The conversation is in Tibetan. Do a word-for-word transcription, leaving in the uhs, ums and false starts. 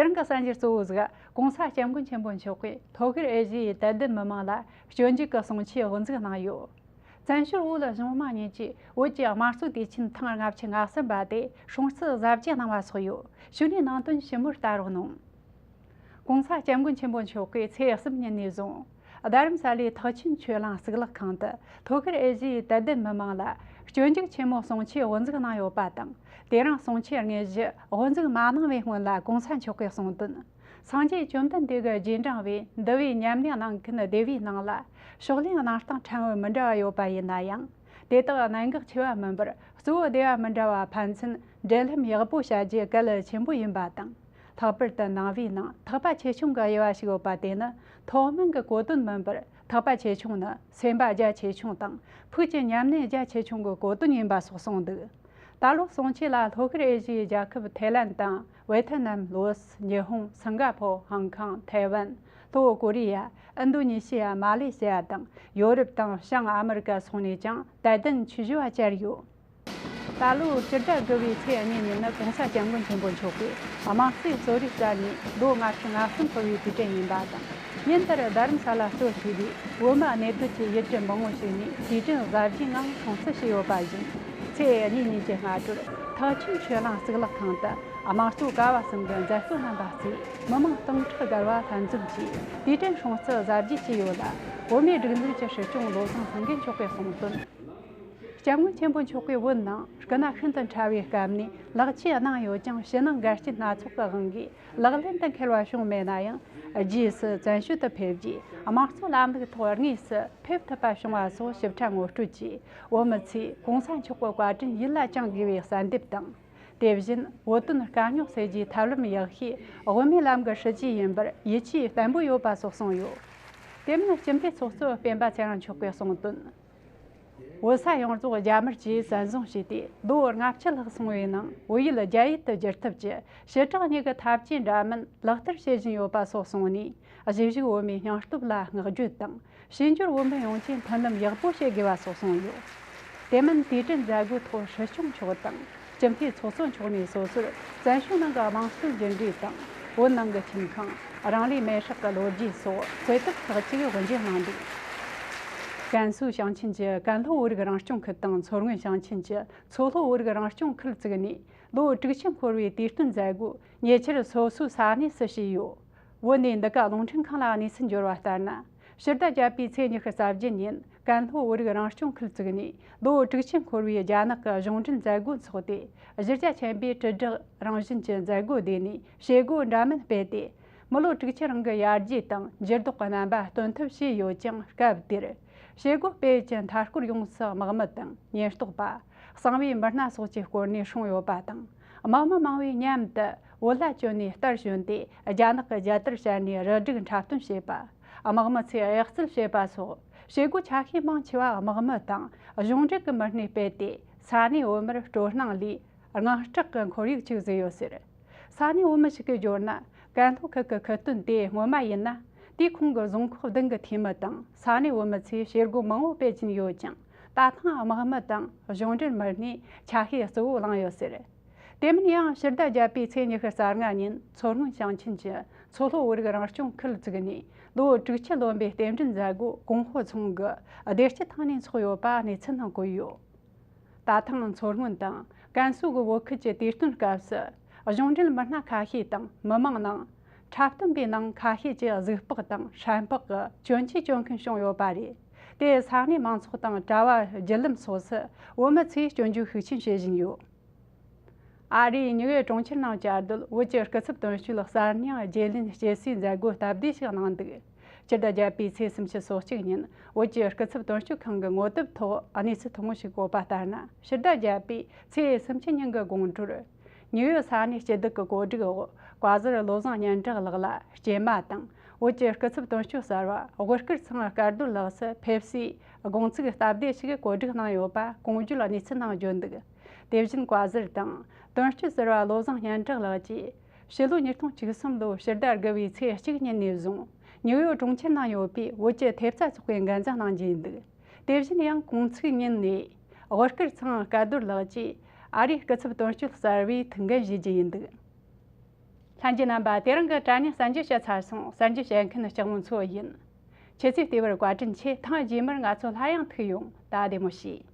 དེ་རིང་གི་གསར་འགྱུར་གཙོ་བོ་ཟིག་གོང་ས་སྐྱབས་མགོན་ཆེན་པོ་མཆོག་གིས་ལྷོ་ཤར་ཨེ་ཤི་ཡའི་དད་ལྡན་མི་མང་ལ་སྤྱོད་འཇུག་གི་གསུང་ཆོས་དབུ་འཛུགས་གནང་ཡོད། བཙན་བྱོལ་བོད་གཞུང་མང་གཉིས་ཀྱིས་བོད་ཀྱི་དམངས་གཙོའི་དུས་ཆེན་ཐེངས་ལྔ་བཅུ་ང་གསུམ་པ་དེ་སྲུང་བརྩི་གཟབ་རྒྱས་གནང་བ་སོགས་ཡོད། གཞུག་ནས་ནང་དོན་ཞིབ་མོར་ལྟ་རོགས་གནང་། གོང་ས་སྐྱབས་མགོན་ཆེན་པོ་མཆོག་གིས་ཚེས་གསུམ་ཉིན་ནས་བཟུང་རྡ་རམ་ས་ལའི་ཐེག་ཆེན་ཆོས་གླིང་གཙུག་ལག་ཁང་དུ་ལྷོ་ཤར་ཨེ་ཤི་ཡའི་དད་ལྡན་མི་མང་ལ་སྤྱོད་འཇུག་ཆེན་མོ་གསུང་ཆོས་དབུ་འཛུགས་གནང་ཡོད་པ་དང་། དེ་རིང་གསུང་ཆོས་དངོས་གཞི་དབུ་འཛུགས་མ་གནང་བའི་སྔོན་ལ་གོང་ས་མཆོག་གིས་གསུངས་དོན། སངས་རྒྱས་བཅོམ་ལྡན་འདས་ཀྱི་རྗེས་འབྲང་བས་འདུལ་བའི་ཉམས་ལེན་གནང་མཁན་སྡེ་བའི་ནང་ལ་ཕྱག་ལེན་གནང་སྟངས་ཕྲན་བུ་མི་འདྲ་བ་ཡོད་པ་ཡིན་ན་ཡང་། དེ་དག་གནད་འགག་ཆེ་བ་མིན་པར་གཙོ་བོ་སྡེ་བ་མི་འདྲ་བ་ཕན་ཚུན་འབྲེལ་ལམ་ཡག་པོ་བྱ་རྒྱུ་གལ་ཆེན་པོ་ཡིན་པ་དང་། ལྷག་པར་དུ་ནང་པའི་ནང་ཐེག་པ་ཆེ་ཆུང་གི་དབྱེ་བ་ཞིག་ཡོད་པ་དེ་ནི་ཐོག་མིན་གྱི་གོ་དོན་མིན་པར་ཐེག་པ་ཆེ་ཆུང་ནི་སེམས་པ་རྒྱ་ཆེ་ཆུང་དང་ཕུགས་ཀྱི་ཉམས་ལེན་རྒྱ་ཆེ་ཆུང་གི་གོ་དོན་ཡིན་པ་སོགས་གསུངས་འདུག་ད་ལོ་གསུང་ཆོས་ལ་ལྷོ་ཤར་ཨེ་ཤི་ཡའི་རྒྱལ་ཁབ་ཐའི་ལན་དང་ཝེ་ཐི་ནམ། ལོ་སི། ཉི་ཧོང་། སིང་ག་ཕོར། ཧང་ཀང་། ཐའེ་ཝན། ལྷོ་ཀོ་རི་ཡ། ཨིན་རྡོ་ནེ་ཤི་ཡ། མ་ལེ་ཤི་ཡ་དང་ཡོ་རོབ་དང་བྱང་ཨ་མི་རི་ཀ་སོགས་ནས་ཀྱང་དད་ལྡན་ཆོས་ཞུ་བ་བཅར་ཡོད། ད་ལོའི་སྤྱི་ཟླ་དགུ་པའི་ཚེས་གཉིས་ཉིན་ནི་གོང་ས་སྐྱབས་མགོན་ཆེན་པོ་མཆོག་གིས་དམངས་གཙོའི་གསོལ་རས་གསར་ནས་ལོ་ལྔ་བཅུ་ང་གསུམ་འཁོར་བའི་དུས་དྲན་ཡིན་པ་དང་། ཉིན་དེར་རྡ་རམ་ས་ལ་གཙོ་བྱས་པའི་བོད་མི་གནས་སྡོད་ཀྱི་ཡུལ་གྲུ་མང་བོ་ཞིག་ནས་དུས་དྲན་གཟབ་རྒྱས་ངང་སྲུང་བརྩི་བྱས་ཡོད་པ་བཞིན། ཚེས་གཉིས་ཉིན་གྱི་སྔ་དྲོར་ཐེག་ཆེན་ཆོས་གླིང་གཙུག་ལག་ཁང་དུ་དམངས་གཙོ་ཀ་བ་གསུམ་གྱི་མཛད་སྒོ་རྣམ་པ་བརྩིས། མི་མང་སྟོང་ཕྲག་བརྒལ་བ་ལྷན་འཛོམས་ཀྱིས་དུས་དྲན་སྲུང་བརྩི་གཟབ་རྒྱས་བྱས་ཡོད་ལ། བོད་མིའི་སྒྲིག་འཛུགས་ཀྱི་སྲིད་སྐྱོང་བློ་བཟང་སེང་གེ་མཆོག་གིས་གསུངས་དོན། སྐྱབས་མགོན་ཆེན་པོ་མཆོག་གིས་བོད་ནང་སྐུ་ན་ཤིན་ཏུ་ཕྲ་བའི་སྐབས་ནས་ལེགས་ཆ་གནང་ཡོད་ཀྱང་། ཕྱི་ནང་འགལ་རྐྱེན་སྣ་ཚོགས་ཀྱི་དབང་གིས་ལག་ལེན་དུ་འཁེལ་བ་བྱུང་མེད་ན་ཡང་། རྗེས་སུ་བཙན་བྱོལ་དུ་ཕེབས་རྗེས་དམངས་གཙོ་ལམ་ལུགས་ཐོག་དངོས་སུ་ཕེབས་ཐུབ་པ་བྱུང་བ་སོགས་ཞིབ་ཕྲ་ངོ་སྤྲོད་ཀྱིས། བོད་མི་ཚོས་གོང་ས་མཆོག་གི་བཀའ་དྲིན་ཡིད་ལ་བཅངས་དགོས་པའི་གསལ་འདེབས་དང་། དེ་བཞིན་བོད་དོན་དཀའ་རྙོག་སེལ་རྒྱུའི་ཐབས་ལམ་ཡག་ཤོས་དབུ་མའི་ལམ་གྱི་སྲིད་བྱུས་ཡིན་པར་ཡིད་ཆེས་བརྟན་པོ་ཡོད་པ་སོགས་གསུངས་ཡོད། དེ་མིན་སྤྱི་འཐུས་ཚོགས་གཙོ་སྤེན་པ་ཚེ་རིང་མཆོག་གིས་གསུངས་དོན། བོད་ས་ཡོངས་རྫོགས་རྒྱ་དམར་གྱིས་བཙན་བཟུང་བྱས་ཏེ་ལོ་ལྔ་བཅུ་ལྷག་སོང་བའི་ནང་བོད་ཡུལ་རྒྱ་ཡུལ་དུ་བསྒྱུར་ཐབས་ཀྱི་ཞི་དྲག་གཉིས་ཀྱི་ཐབས་ཇུས་འདྲ་མིན་ལག་བསྟར་བྱེད་བཞིན་ཡོད་པ་སོགས་གསུངས་ནས། གཞིས་བཞུགས་བོད་མིའི་སྙིང་སྟོབས་ལ་བསྔགས་བརྗོད་དང་། ཕྱི་འབྱོར་བོད་མི་ཡོངས་ཀྱིས་མཐུན་ལམ་ཡག་པོ་བྱེད་དགོས་པ་སོགས་གསུངས་ཡོད། དེ་མིན་དུས་དྲན་མཛད་སྒོའི་ཐོག་སྲིད་སྐྱོང་མཆོག་དང་། སྤྱི་འཐུས་ཚོགས་གཙོ་མཆོག་ནས་སོ་སོར་བཙན་བྱོལ་ནང་གི་དམངས་གཙོའི་འགྱུར་འགྲོས་དང་། བོད་ནང་གི་ཁྱིམ་ཁང་། རང་ལུས་མེ་སྲེག་གི་ལོ་རྒྱུས་སོགས་དཔེ་དེབ་ཁག་ཅིག་དབུ་འབྱེད་གནང་འདུག་ཀན་སུའུ་ཞིང་ཆེན་གྱི་ཀན་ལྷོ་བོད་རིགས་རང་སྐྱོང་ཁུལ་དང་མཚོ་སྔོན་ཞིང་ཆེན་གྱི་མཚོ་ལྷོ་བོད་རིགས་རང་སྐྱོང་ཁུལ་བཙུགས་ནས་ལོ་དྲུག་ཅུ་འཁོར་བའི་དུས་སྟོན་མཛད་སྒོ་ཉེ་ཆར་སོ་སོའི་ས་གནས་སུ་བྱས་ཡོད། བོད་ནས་འདི་ག་རླུང་འཕྲིན་ཁང་ལ་གནས་ཚུལ་འབྱོར་བ་ལྟར་ན། ཕྱི་ཟླ་བརྒྱད་པའི་ཚེས་ཉི་ཤུ་རྩ་བརྒྱད་ཉིན་ཀན་ལྷོ་བོད་རིགས་རང་སྐྱོང་ཁུལ་བཙུགས་ནས་ལོ་དྲུག་ཅུ་འཁོར་བའི་རྒྱ་ནག་གི་གཞུང་འབྲེལ་མཛད་སྒོ་འཚོགས་ཏེ། གཞི་རྒྱ་ཆེན་པོས་དྲིལ་བསྒྲགས་རང་བཞིན་གྱི་མཛད་སྒོ་བསྡུས་ནས་བྱེད་སྒོ་འདྲ་མིན་སྤེལ་ཏེ། མི་ལོ་དྲུག་ཅུ་རིང་གི་ཡར་རྒྱས་དང་འགྱུར་ལྡོག་གི་རྣམ་པ་སྟོན་ཐབས་བྱས་ཡོད་ཀྱང་། སྐབས་དེར་བྱེད་སྒོ་སྤེལ་གྱི་མཐའ་སྐོར་ཡོངས་སུ་དམག་མི་དང་ཉེན་རྟོག་པ། གསང་བའི་མི་སྣ་སོགས་ཀྱི་སྐོར་ནས་སྲུང་ཡོད་པ་དང་། དམག་མི་མང་བོས་མཉམ་དུ་བོད་ལྭ་གྱོན་ནས་རྟར་ཞོན་ཏེ་རྒྱ་ནག་གི་རྒྱལ་དར་ཤར་ནས་རུ་སྒྲིག་འཁྲབ་སྟོན་བྱེད་པ། དམག་མི་ཚོས་གཡག་རྩལ་བྱེད་པ་སོགས་བྱེད་སྒོ་ཆ་ཤས་མང་ཆེ་བ་དམག་མི་དང་གཞུང་འབྲེལ་གྱི་མི་སྣས་སྤེལ་ཏེ། ས་གནས་བོད་མིར་སྤྲོ་སྣང་ལས་དངངས་སྐྲག་གི་ཁོར་ཡུག་ཅིག་བཟོས་ཡོད་ཟེར། ས་གནས་བོད་མི་ཞིག་གིས་བརྗོད་ན། ཀན་ལྷོ་ཁུལ་གྱི་ཁུལ་སྟོན་དེ་སྔོན་མ་ཡིན་ན། དེའི་ཁོངས་ཀྱི་རྫོང་ཁག་བདུན་གྱི་འཐུས་མི་དང་ས་གནས་བོད་མི་ཚོས་བྱེད་སྒོ་མང་བོ་སྤེལ་གྱིན་ཡོད་ཀྱང་། ད་ཐེངས་དམག་མི་དང་གཞུང་འབྲེལ་མི་སྣས་ཆ་ཤས་གཙོ་བོ་བླངས་ཡོད་ཟེར། དེ་མིན་ཡང་ཕྱི་ཟླ་བརྒྱད་པའི་ཚེས་ཉི་ཤུ་རྩ་ལྔ་ཉིན་མཚོ་སྔོན་ཞིང་ཆེན་གྱི་མཚོ་ལྷོ་བོད་རིགས་རང་སྐྱོང་ཁུལ་བཙུགས་ནས་ལོ་དྲུག་ཅུ་ལོན་པའི་རྟེན་འབྲེལ་མཛད་སྒོ་གོང་ཧོ་ཚང་གི་བདེ་སྐྱིད་ཐང་ནས་འཚོགས་ཡོད་པ་གནས་ཚུལ་ནང་བཀོད་ཡོད། ད་ཐེངས་མཚོ་སྔོན་དང་ཀན་སུའུ་གི་བོད་ཁུལ་གྱི་དུས་སྟོན་སྐབས་སུ། གཞུང་འབྲེལ་མི་སྣ་ཁ་ཤས་དང་མི་མང་ནང་། འཁྲབ་སྟོན་པའི་ནང་ཁ་ཤས་ཀྱིས་གཟུགས་པགས་དང་ཧྲན་པག་གི་གྱོན་ཆས་གྱོན་མཁན་བྱུང་ཡོད་པ་རེད། དེས་ས་གནས་མང་ཚོགས་དང་གྲྭ་བ་བརྒྱུད་ལམ་སོགས་སུ་བོད་མི་ཚོས་སྐྱོན་བརྗོད་ཤུགས་ཆེན་བྱེད་བཞིན་ཡོད། ཨ་རིའི་ཉི་འོད་གྲོང་ཁྱེར་ནང་བཅའ་སྡོད་བོད་ཀྱི་སྐུ་ཚབ་དོན་གཅོད་གསར་རྙིང་བརྗེ་ལེན་སྐྱེལ་སའི་མཛད་སྒོ་སྟབས་བདེ་ཞིག་གནང་འདུག་སྤྱི་ཟླ་བརྒྱད་པའི་ཚེས་སུམ་ཅུ་སོ་གཅིག་ཉིན་བོད་ཀྱི་སྐུ་ཚབ་དོན་གཅོད་ཁང་གི་ངོ་དེབ་ཐོག་གནས་ཚུལ་ཐུང་ངུ་ཞིག་བཀོད་པ་ལྟར་ན། ཕྱི་ཟླ་བརྒྱད་པའི་ཚེས་སུམ་ཅུ་ཉིན་གྱི་དགོང་དྲོར། ཉི་འོད་ས་གནས་སྐྱིད་སྡུག་གི་གོ་སྒྲིག་འོག་བཀའ་ཟུར་བློ་བཟང་སྙན་གྲགས་ལགས་ལ་སྐྱེལ་མ་དང་། བོད་ཀྱི་སྐུ་ཚབ་དོན་གཅོད་གསར་བ་དབུ་དཀར་ཚང་སྐལ་རྡོར་ལགས་སུ་ཕེབས་བསུའི་དགོངས་ཚུལ་སྟབས་བདེ་ཞིག་གོ་སྒྲིག་གནང་ཡོད་པ་གོང་བརྗོད་གནས་ཚུལ་ནང་བརྗོད་འདུག་དེ་བཞིན་བཀའ་ཟུར་དང་དོན་གཅོད་ཟུར་བ་བློ་བཟང་སྙན་གྲགས་ལགས་ཀྱིས། ཕྱི་ལོ་ཉིས་སྟོང་བཅུ་གསུམ་ལོའི་ཕྱི་ཟླ་དགུ་པའི་ཚེས་གཅིག་ཉིན་ནས་བཟུང་ནིའུ་ཡོག་གྲོང་ཁྱེར་ནང་ཡོད་པའི་བོད་ཀྱི་ཐེབས་རྩ་ཚོགས་པའི་འགན་འཛིན་གནང་རྒྱུ་ཡིན་འདུག་དེ་བཞིན་ཡང་གུང་ཚིགས་ཉིན་ནས་དབུ་དཀར་ཚང་སྐལ་རྡོར་ལགས་ཀྱིས་ཨ་རིའི་སྐུ་ཚབ་དོན་གཅོད་གསར་བའི་ཐུགས་འགན་བཞེས་རྒྱུ་ཡིན་འདུག་ལྷན་རྒྱས་རྣམ་པ། དེ་རིང་གི་དྲ་བརྙན་གསར་འགྱུར་བཤད་ཚར་སོང་། གསར་འགྱུར་བཤད་མཁན་ལྕགས་མོ་མཚོ་ཡིན། ཁྱེད་ཚོས་བལྟས་པར་བཀའ་དྲིན་ཆེ། ཐེངས་རྗེས་མར་ང་ཚོ་སླར་ཡང་ཐུག་ཡོང་། ད་བདེ་མོ་བྱོས།